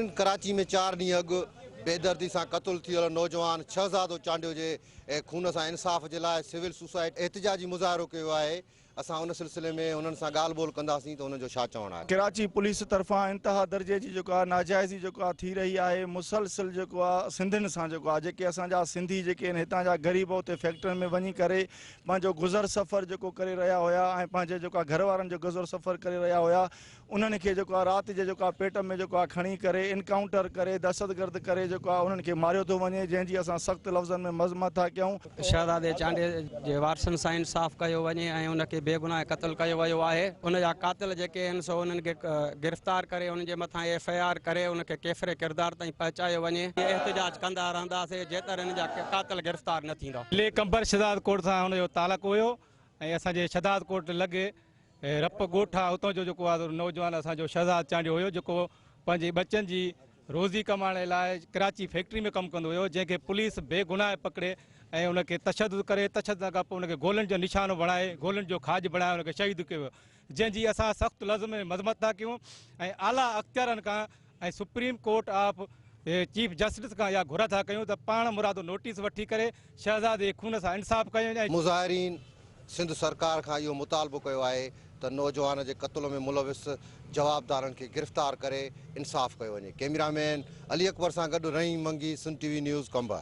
ناظرين ڪراچي ۾ چار ڏينهن اڳ بيدردي سان قتل ٿيل نوجوان شهزادو چانڊيو جي خون سان انصاف جي لاء سول سوسائٽي احتجاجي مظاهرو ڪيو آهي اسان ان سلسلي ۾ انهن سان ڳالهه ٻولهه ڪنداسين ته انهن جو ڇا چوڻ آهي. ڪراچي پوليس طرفان انتها درجي جي جيڪو آهي ناجائزي جيڪو آهي ٿي رهي آهي مسلسل جيڪو آهي سنڌين سان جيڪو آهي جيڪي اسان جا سنڌي جيڪي آهن هتان جا غريب اتي فيڪٽرين ۾ وڃي ڪري پنهنجو گذر سفر جيڪو ڪري رهيا هيا ۽ پنهنجي جيڪو آهي گهر وارن جو گذر سفر ڪري رهيا هيا انهن کي جيڪو آهي رات جي جيڪو آهي پيٽ ۾ جيڪو آهي کڻي ڪري انڪائونٽر ڪري دهشتگرد ڪري جيڪو آهي انهن کي ماريو ٿو وڃي جنهن جي اسان سخت لفظن ۾ مذمت ٿا ڪيون. شهزادي چانڊيي جي وارثن سان انصاف ڪيو وڃي ۽ ان کي بيگناهه قتل ڪيو ويو آهي ان جا قاتل جيڪي آهن سو انهن کي گرفتار ڪري انهن جي مٿان ايف I R ڪري ان کي ڪيفر ڪردار تائين پهچايو وڃي احتجاج ڪندا رهنداسين جيتر ان جا قاتل گرفتار نه ٿيندا. ضلعي قمبر شھدادڪوٽ سان هن جو تعلق هيو ۽ اسان جي شھدادڪوٽ لڳ رپ ڳوٺ آ اتان جو جيڪو آ نوجوان اسان جو شهزاد چانڊيو هيو جيڪو پنهنجي ٻچن جي روزي ڪمائڻ لاء ڪراچي فيڪٽري ۾ ڪم ڪندو هيو جنهن کي پوليس بي گناهه پڪڙي ۽ ان کي تشدد ڪري تشدد کان پوء ان کي گولين جو نشانو بڻائي گولين جو کاڄ بڻائي ان کي شهيد ڪيو ويو جنهن جي اسان سخت لفظ ۾ مذمت ٿا ڪيون ۽ اعليٰ اختيارن کان ۽ supreme court of chief justice کان اها گهر ٿا ڪيون ته پاڻ مرادو نوٽيس وٺي ڪري شهزادي جي خون سان انصاف ڪيو وڃي ۽. مظاهرين سنڌ سرڪار کان اهو مطالبو ڪيو آهي ته نوجوان جي قتل ۾ ملوث جوابدارن کي گرفتار ڪري انصاف ڪيو وڃي. ڪئميرا مين علي اڪبر سان گڏ Rahim Mangi, Sindh T V news, Qambar.